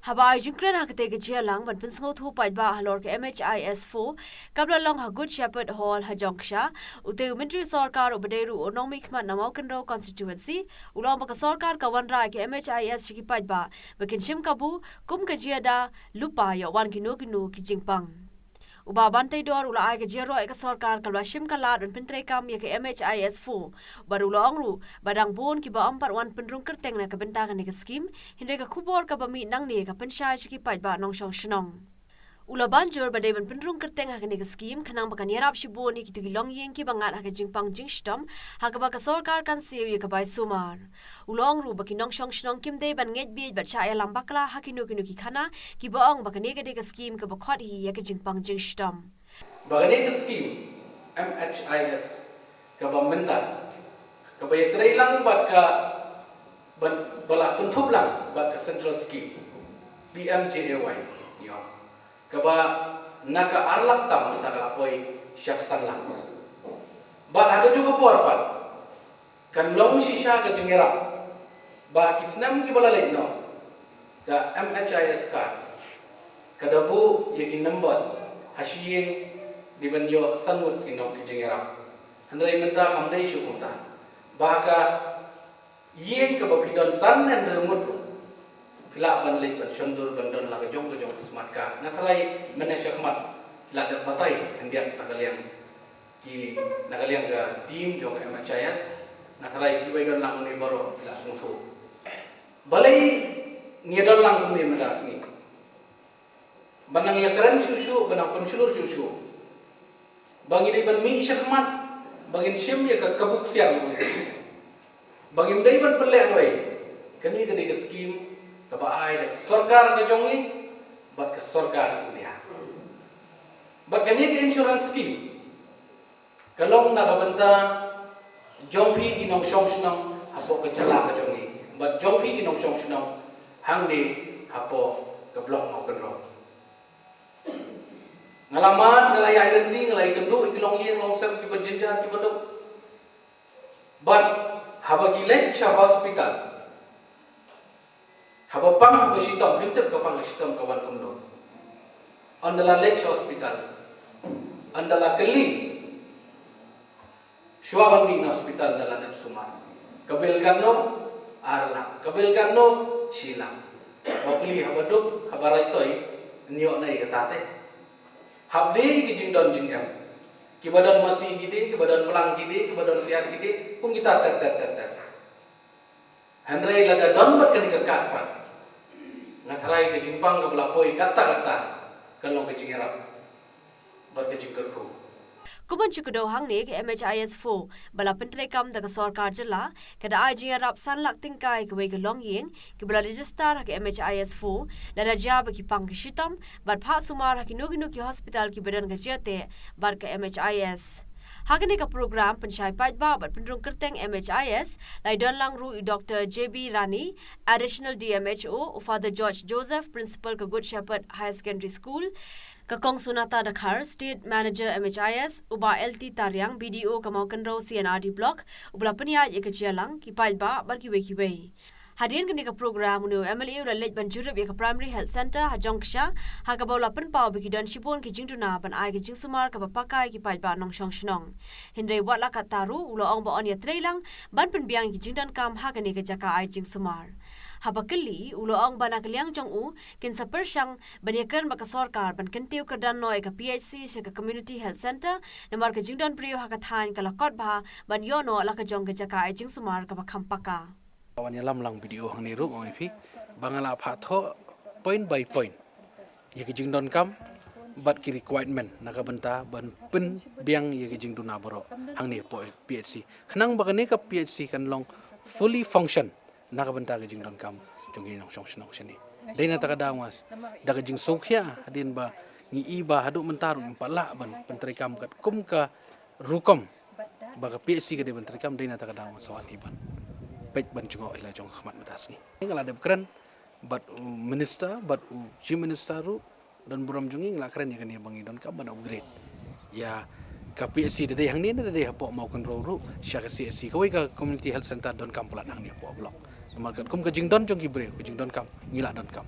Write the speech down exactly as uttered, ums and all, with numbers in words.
Haba ai jingkren ha katei ka jingïalang ban pynsngewthuh paidbah halor ka M H I S four kaba la long ha Good Shepherd Hall ha Jongksha, utei u Myntri Sorkar uba dei ruh u nongmihkhmat na Mawkynrew Constituency, u la ong ba ka sorkar ka wanrah ïa ka M H I S sha ki paidbah ba kin shim kabu kum ka jingïada lypa ïa wan kino kino ki jingpang. U Bah Banteidor u la ai ka jingïaroh ïa ka sorkar kaba la shim ka lad ban pyntreikam ïa ka M H I S four, bad u la ong ruh ba dang bun kiba ym pat wan pynrung kyrteng na ka bynta kane ka skim, hynrei ka khubor kaba mih nangne ka pynshai sha ki paidbah nongshong shnong. U la ban jur ba dei ban pynrung kyrteng ha kane ka skim khnang ba kan ïarap shibun ïa kito ki longïing kiba ngat ha ka jingpang jingshitom, ha kaba ka sorkar kan siew ïa ka bai sumar. U la ong ruh ba ki nongshong shnong kim dei ban ngeit bieit bad shah ïalam bakla ha kino kino ki khana kiba ong ba kane ka dei ka skim kaba khot hi ïa ka jingpang jingshitom. Ba kane ka skim M H I S kaba mynta, kaba ïatreilang bad ka, ba, ba la kynthup lang bad ka central skim P M J A Y, ïa, kaba na ka ar lak tam mynta ka la poi sha ka san lak. Bad ha kajuh ka por pat kan long shisha ka jingïarap ba ki snem kiba la leit noh, ka M H I S card ka da buh ïa ki numbers ha shi ïing dei ban ïoh san ngut ki nong ki jingïarap. Hynrei mynta kam dei shuh kumta. Ba ka ïing kaba phi don san hynriew ngut ruh phi lah ban leit ban shon dur ban don la ka jong ka jong ka smart card. Nga tharai mynne shakhmat ki la dep batai khyndiat na ka liang ki, na ka liang ka team jong ka M H I S, nga tharai kiwei don lang kumne baroh ki la sngewthuh. Balei ngi don lang kumne mynta sngi? Ban nang ïakren shuh shuh, ban nang pynshlur shuh shuh, ba ngi dei ban mih shakhmat, ba ngin shim ïa ka kabu ksiar, ba ngim dei ban pynlehnohei. Kane ka dei ka skim kaba ai da ka sorkar ka jong ngi bad ka sorkar India. Bad kane ka insurance scheme ka long na ka bynta jong phi ki nongshong shnong hapoh ka jylla ka jong ngi, bad jong phi ki nongshong shnong hangne hapoh ka block Mawkynrew. Nga la mad, nga la ïaid lynti, nga la ïakynduh ïa ki longïing longsem kiba jynjar kiba duk. Bad haba ki leit sha hospital, haba pang haba shitom, phim tip ka pang ka shitom ka wan kumno. Ynda la leit sha hospital, ynda la kylli, shuwa ban mih na hospital ynda la dep sumar, ka bill katno? Ar lak. Ka bill katno? Shi lak. Bapli haba duk, haba raitoi, yn ïoh na ïa kata te. Hap dei ki jingdon jingem. Kiba don masi ki dei, kiba don plang ki dei, kiba don siar ki dei, kum kita ter ter ter ter. Hynrei lada don bad kane ka kad pat, nga tharai ka jingpang kaba la poi katta katta kan long ka jingïarap bad ka jingkyrkhu. Kum ban shu kdew hangne, ka M H I S four ba la pyntreikam da ka sorkar jylla ka da ai jingïarap san lak tyngka ïa kawei ka longïing kiba la register ha ka M H I S four, lada jia ba ki pang ki shitom bad phah sumar ha kino kino ki hospital kiba don ka jingïateh bad ka M H I S. Ha kane ka program pynshai paidbah bad pynrung kyrteng M H I S la ïadon lang ruh i Doctor J B Rani, Additional D M H O, u Father George Joseph, Principal ka Good Shepherd Higher Secondary School, ka Kong Sunata Dkhar, State Manager M H I S, u Bah L T Tariang, B D O ka Mawkynrew C and R D Block, uba la pynïaid ïa ka jingïalang, ki paidbah bad kiwei kiwei. Hadien kane ka program, une u M L A u la leit ban jurip ïa ka Primary Health Centre ha Jongksha, ha kaba u la pynpaw ba ki don shibun ki jingduna ban ai ka jingsumar kaba paka ïa ki paidbah nongshong shnong. Hynrei wat la katta ruh, u la ong ba yn ïatreilang ban pynbiang ïa ki jingdonkam ha kane ka jaka ai jingsumar. Haba kylli, u la ong ba na ka liang jong u kin sa pyrshang ban ïakren bad ka sorkar ban kyntiew kyrdan noh ïa ka P H C sha ka Community Health Centre, namar ka jingdon briew ha ka thaiñ ka la kot bha ban ïoh noh la ka jong ka jaka ai jingsumar kaba kham paka. Wan ïalam lang B D O hangne ruh, nga ong ïa phi ba nga la phah thoh point by point ïa ki jingdonkam bad ki requirement na ka bynta ban pynbiang ïa ki jingduna baroh hangne hapoh P H C, khnang ba kane ka P H C kan long fully function na ka bynta ka jingdonkam jong ki nongshong shnong shane. Dei na kata ka daw nga, da ka jingsngewkhia hadien ba ngi i ba haduh mynta ruh ngim pat lah ban pyntreikam katkum ka rukom ba ka P H C ka dei ban treikam, dei na kata ka daw nga sa wan hi ban peit ban jngoh ïa la jong ka khmat mynta sngi. Nga la dep kren bad u minister bad u chief minister ruh, don burom jong ngi, ngi la kren ïa kane ba ngi donkam ban upgrade ïa ka P H C, da dei hangne ne da dei hapoh Mawkynrew ruh sha ka C H C, kawei ka Community Health Centre donkam palat hangne hapoh block. Namar katkum ka jingdon jong ki briew, ka jingdonkam, ngi la donkam.